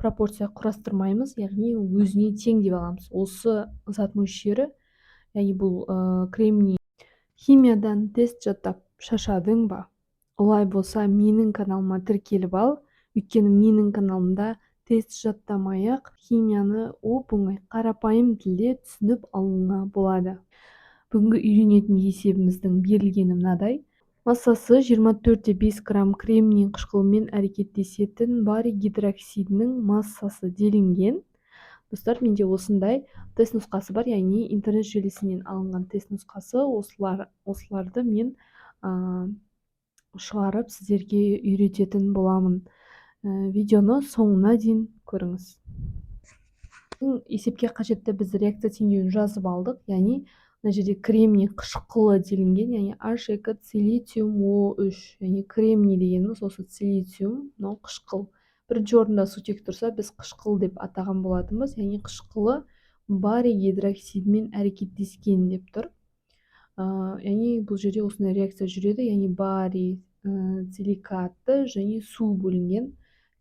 пропорция құрастырмаймыз, яғни өзіне тең деп аламыз. Осы зат мөлшері, яғни бұл кремний. Химиядан тест жаттап шаршадың ба? Олай болса, менің каналыма тіркеліп ал, өйткені менің каналымда тест жаттамай-ақ химияны оп-оңай, қарапайым тілде түсініп алуыңа болады. Бүгінгі үйренетін есебіміздің берілгені мынадай. Массасы 24,5 грамм кремний қышқылымен әрекеттесетін барий гидроксидінің массасы делінген. Достар, менде осындай тест нұсқасы бар, яғни интернет желісінен алынған тест нұсқасы. Осыларды мен шығарып сіздерге үйрететін боламын. Видеоны соңына дейін көріңіз. Есепке қажетті біз реакция теңдеуін жазып алдық, яғни мына жерде кремний қышқылы делінген, яғни H2 силициум О3, яғни кремний дегеніміз осы силициум, мынау қышқыл. Бірінші орында сутек тұрса, біз қышқыл деп атаған болатынбыз, яғни қышқылы барий гидроксидімен әрекеттескен деп тұр. Яғни бұл жерде осындай реакция жүреді, яғни барий силикаты және су бөлінген.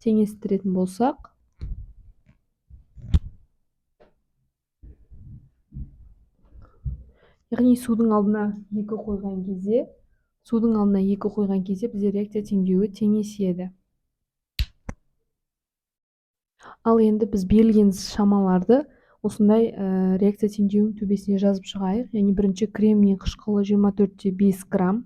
Теңестіретін болсақ, яғни судың алдына 2 қойған кезде, судың алдына 2 қойған кезде бізде реакция теңдеуі теңеседі. Ал енді біз берілген шамаларды осындай реакция теңдеуінің төбесіне жазып шығайық. Яғни бірінші кремний қышқылы 24,5 грамм.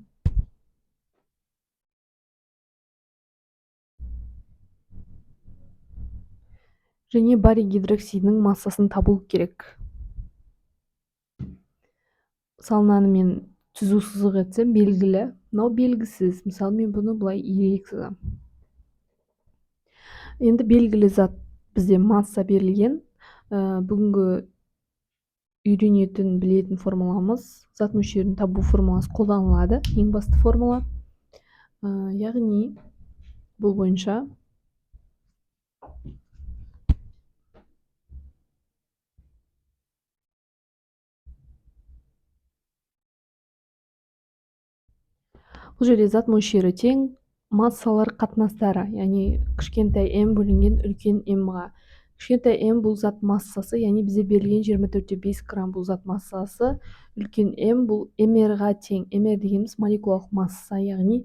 Және барий гидроксидінің массасын табу керек. Мысалы, мынаны мен түзу сызық етсем белгілі, мынау белгісіз. Мысалы, мен бұны былай ирек сызамын. Енді белгілі зат бізде масса берілген. Бүгінгі үйренетін, білетін формуламыз зат мөлшерін табу формуласы қолданылады, ең басты формула. Яғни бұл бойынша бұл жерде зат мөлшері тең массалар қатынастары, яғни кішкентай м бөлінген үлкен м-ға. Кішкентай м бұл зат массасы, яғни бізде берілген 24,5 грамм бұл зат массасы, үлкен м бұл мр-ға тең. Мр дегеніміз молекулалық масса, яғни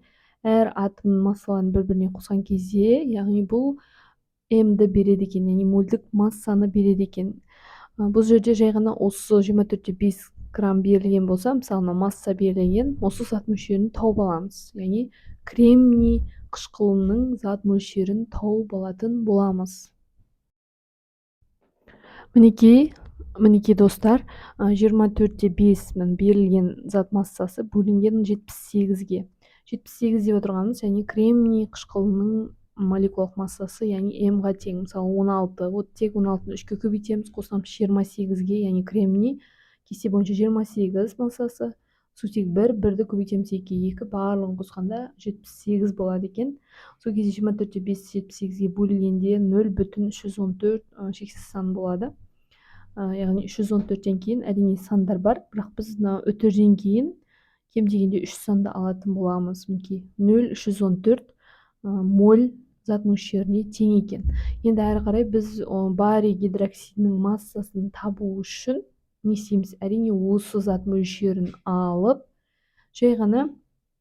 әр атомның массаларын бір-біріне қосқан кезде, яғни бұл м-ді береді екен, яғни мольдік массаны береді екен. Бұл жерде жай ғана осы 24,5 грамм берілген болса, мысалы, мына масса берілген, осы зат мөлшерін тауып аламыз. Яғни кремний қышқылының зат мөлшерін тауып алатын боламыз. Мінекей достар, 24,5 мың берілген зат массасы бөлінген 78-ге. 78 деп отырғанымыз, яғни кремний қышқылының молекулалық массасы, яғни м-ға тең. Мысалы, 16, оттек 16-ны 3-ке көбейтеміз, қосамыз 28-ге, яғни кремний кесте бойынша 28 массасы, сутек 1, 1-ді көбейтеміз 2-ге 2, барлығын қосқанда 78 болады екен. Сол кезде 24,5 78-ге бөлінгенде нөл бүтін үш жүз он төрт, шексіз сан болады. Яғни үш жүз он төрттен кейін әрине сандар бар, бірақ біз мына үтірден кейін кем дегенде 3 санды алатын боламыз. Мінекей нөл үш жүз он төрт, моль зат мөлшеріне тең екен. Енді әрі қарай біз барий гидроксидінің массасын табу үшін не істейміз? Әрине осы зат мөлшерін алып, жай ғана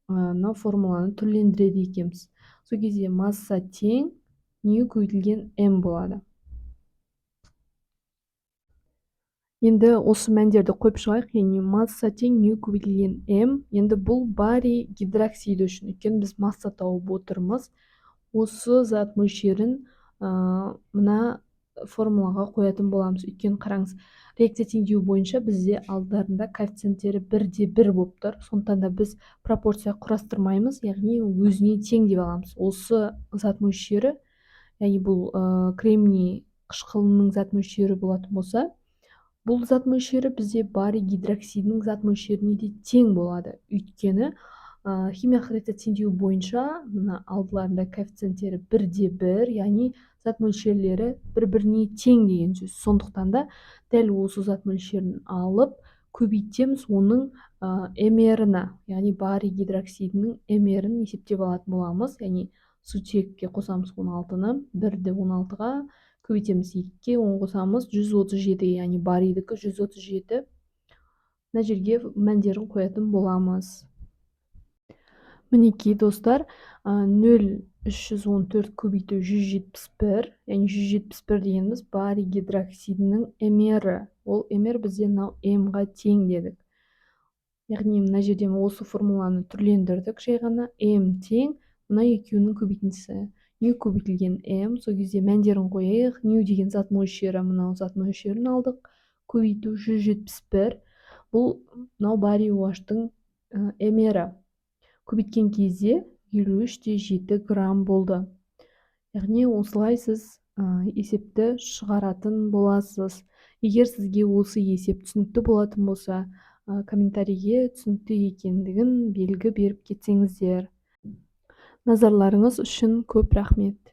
мына формуланы түрлендіреді екенбіз. Сол кезде масса тең не көбейтілген м болады. Енді осы мәндерді қойып шығайық. Яғни масса тең не көбейтілген м. Енді бұл барий гидроксиді үшін, өйткені біз масса тауып отырмыз. Осы зат мөлшерін мына формулаға қоятын боламыз. Өйткені қараңыз, реакция теңдеуі бойынша бізде алдарында коэффициенттері бірде бір болып тұр. Сондықтан да біз пропорция құрастырмаймыз, яғни өзіне тең деп аламыз. Осы зат мөлшері, яғни бұл кремний қышқылының зат мөлшері болатын болса, бұл зат мөлшері бізде барий гидроксидінің зат мөлшеріне де тең болады. Өйткені химиялық реакция теңдеуі бойынша мына алдыларында коэффициенттері бірде бір, яғни зат мөлшерлері бір-біріне тең деген сөз. Сондықтан да дәл осы зат мөлшерін алып көбейтеміз оның мр-ына, яғни барий гидроксидінің мр-ін есептеп алатын боламыз. Яғни сутекке қосамыз 16-ны, 1-ді 16-ға, Көбейтеміз 2-ге, 10 қосамыз 137, яғни барийдікі 137. Мына жерге мәндерін қоятын боламыз. Мінекей, достар, 0,314 көбейту 171, яғни 171 дегеніміз барий гидроксидінің МР. Ол МР бізде мынау М-ға тең дедік. Яғни мына жерде осы формуланы түрлендірдік жай ғана. М тең мына екеуінің көбейтіндісі, ню көбейтілген М. Сол кезде мәндерін қояйық. Ню деген зат мөлшері, мынау зат мөлшерін алдық, көбейту 171, бұл мынау барий OH-тың МР. Көбейткен кезде 53,7 грамм болды. Яғни осылай сіз есепті шығаратын боласыз. Егер сізге осы есеп түсінікті болатын болса, комментарийге түсінікті екендігін белгі беріп кетсеңіздер. Назарларыңыз үшін көп рахмет.